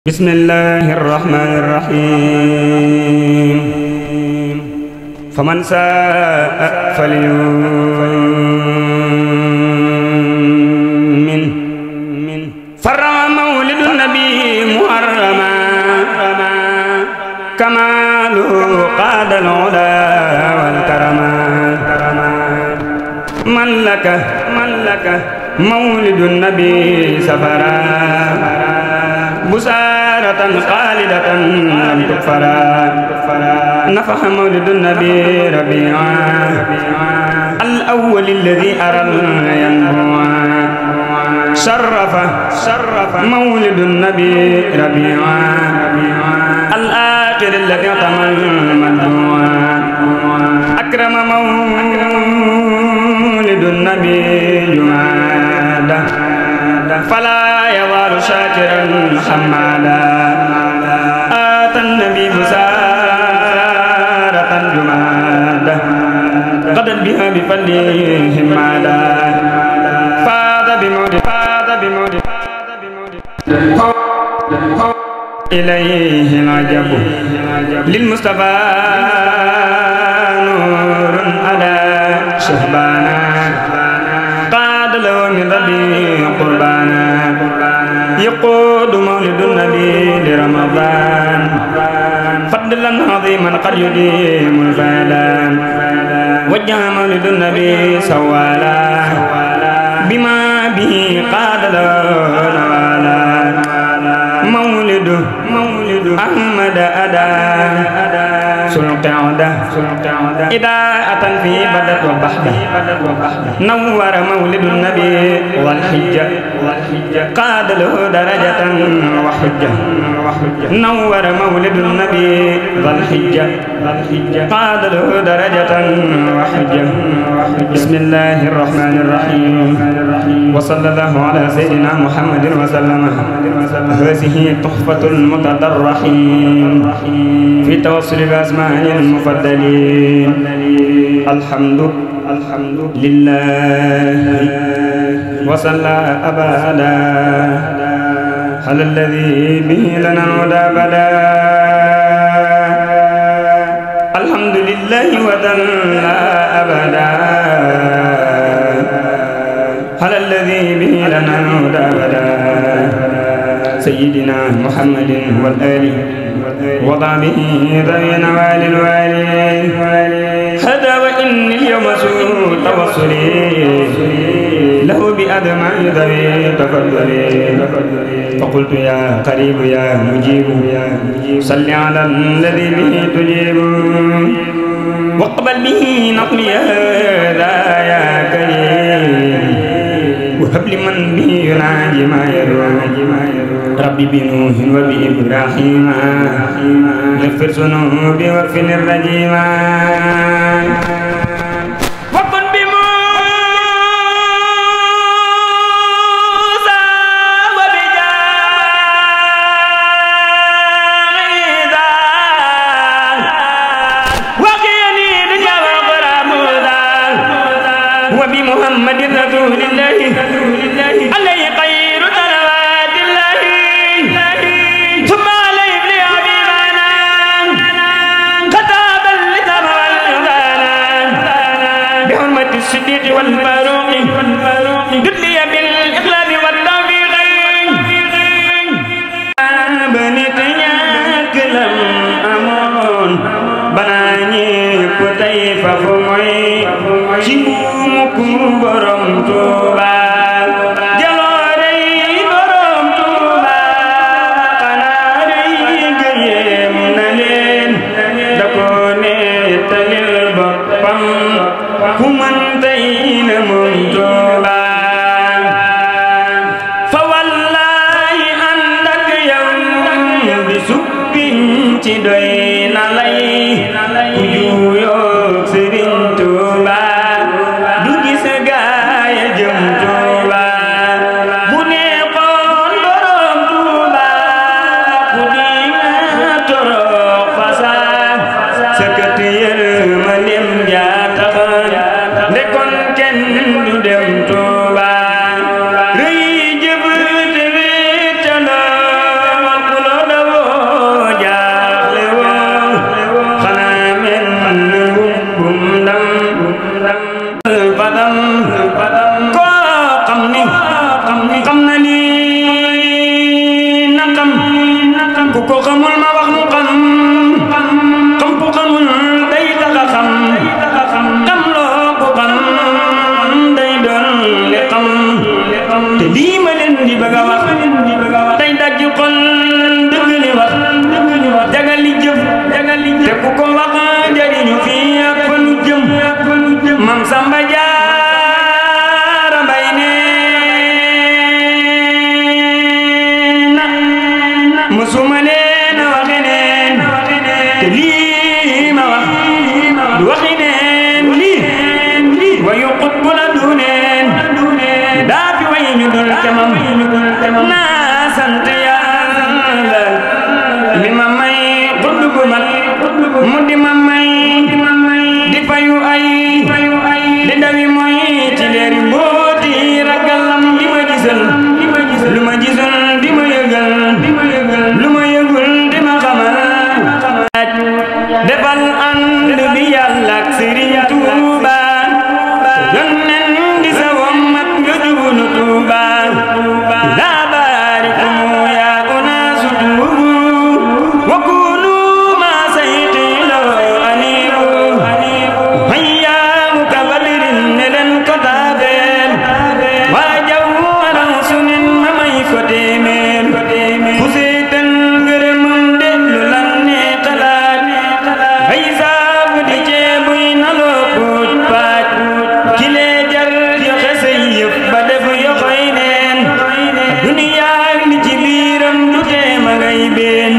bismillahi rahmani rahim faman saa falyu'min farra mawlidun nabi muharrama kamalu qadal ula wal karama man laka mawlidun nabi safara busaratan khalidatan lam tukfara nafaha mawlidun nabi rabi'a al-awwal alladhi aral yanbu'a sharrafa mawlidun nabi rabi'a al-akhir alladhi tamal madbu'a akrama mawlidun nabi jumada fala yawalu shakiran hamada atan nabi busaratan jumada qadat biha bi fadlihi mada fada bimudi ilayhi al-ajabu lil mustafa nurun ala shahbana من ربي قربانا يقود مولد النبي لرمضان فضلا عظيما قد يديم الفيلان وجه مولد النبي سوالا بما به قاد له نوالا مولد أحمد أدا سلق عدا إذا أتى في بدت وبحدة نور مولد النبي والحجة قاد له درجة وحجة نور مولد النبي والحجة قاد له درجة وحجة بسم الله الرحمن الرحيم وصلى الله على سيدنا محمد وسلم هذه تحفة المتضرحين في توصل بأسماء المفضلين الحمد لله وصلى أبدا على الذي به لنا الهدى بدا الحمد لله وصلى أبدا على الذي به لنا الهدى بدا سيدنا محمد والآل وضعه ذوي نوال الوالي هذا وإن اليوم سوء توصلي له بأدمع ذوي تفضلي فقلت يا قريب يا مجيب صل على الذي به تجيب واقبل به نقلي هذا يا كريم وهب لمن به يناجي ما يروم ربي بنوح وبإبراهيم اغفر ذنوبي واغفر الرجيم وكن بموسى وبجاهدا وقيني دجا وغرامودا وبمحمد رسول الله عليه خير صلوات الله ثم عليه ابن حبيبنا كتاب اللسان والغانا بحرمة الصديق والفاروق دلي بالإخلاص والتوفيق بنيت ياك لم أمون بناني كتيف فمي جمومكم برمتوبا ku ko xamul ma wax mu xam xam ku xamul day taxa xam xam loo ko xam day doon li xam te lii ma leen di bëgg a wax day dajji xol dëgg li wax jagali jëf te ku ko wax jariñu fii ak fa nu jëm Mam Samba Jaara Mbay neena musuma leen a waxe neen te lii ma wax du waxi neen lii wayu xutbu la du neen daa fi way ñu dul kemam naa sant Yàlla mi ma may xutbu gu mat mu di ma may di fayu ay di dawi mooy ci leeri mbooti ragalam di ma gisal lu ma gisul di ma yëgal lu ma yëgul di ma xamal defal ànd bi Yàlla ak Sëriñ Tuuba yonnen di sa wommat nga jubunu Tuuba laa baarikum yaa unaasu tuubu wa kunu ma sayti loo aniibu hayyaamu ka badirin ne leen ko taabeel waa jaw waraw sunin ma may ko téeméer ku seetan ngërëmam de lu lan ne xalaat ay saabu di ceebuy naloo puuj paaj ki lee jar joxe say yëf ba def yoxoy neen duniyaa li ci biiram du tee ma ngay been